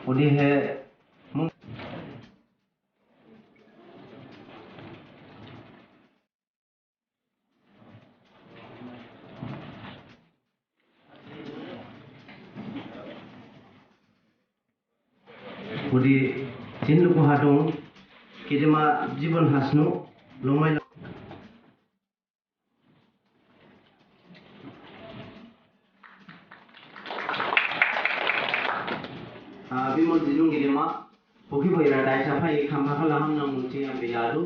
Odi he mung odi tinlu ko hadong kidema jibon hasnu lomai Bimol dijung gidema poki boira daisa phai khamba khala hamna mungti ambilaru.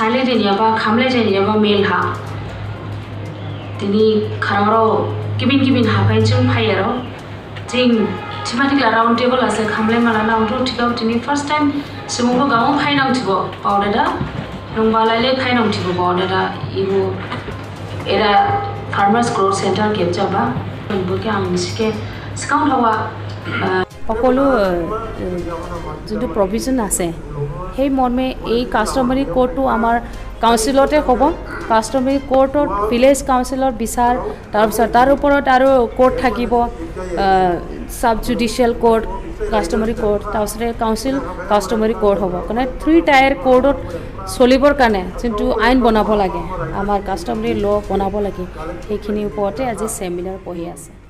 সাইলেজেনিয়াবা খামলেজেনিয়াবা মেল হা তিনি খারাও কিবিন কিবিন হাফাই जों फायो जों थिमाथिग्ला round table আছে खामले माला नावथ थिगाव तिनि first time सुबुंबो गाव फाइनांथिगो बावदादा नंबालायले फाइनांथिगो बावदादा इबो era farmers growth centre केपजाबा बोके आं सिके सिगां थावा সকলো যোনটো প্ৰভিজন আছে সেই মৰ্মে এই কাষ্টমাৰী কোৰ্টটো আমাৰ কাউন্সিলতে হ'ব। কাষ্টমাৰী কোৰ্টত ভিলেজ কাউন্সিলৰ বিচাৰ, তাৰপিছত তাৰ ওপৰত আৰু কোৰ্ট থাকিব, sub judicial court, customary court, তাৰপিছতে কাউন্সিল কাষ্টমাৰী কোৰ্ট হ'ব। কাৰণে থ্ৰী টায়াৰ কোৰ্টত চলিবৰ কাৰণে যোনটো আইন বনাব লাগে, আমাৰ কাষ্টমাৰী ল' বনাব লাগে, সেইখিনিৰ ওপৰতে আজি ছেমিনাৰ পঢ়ি আছে।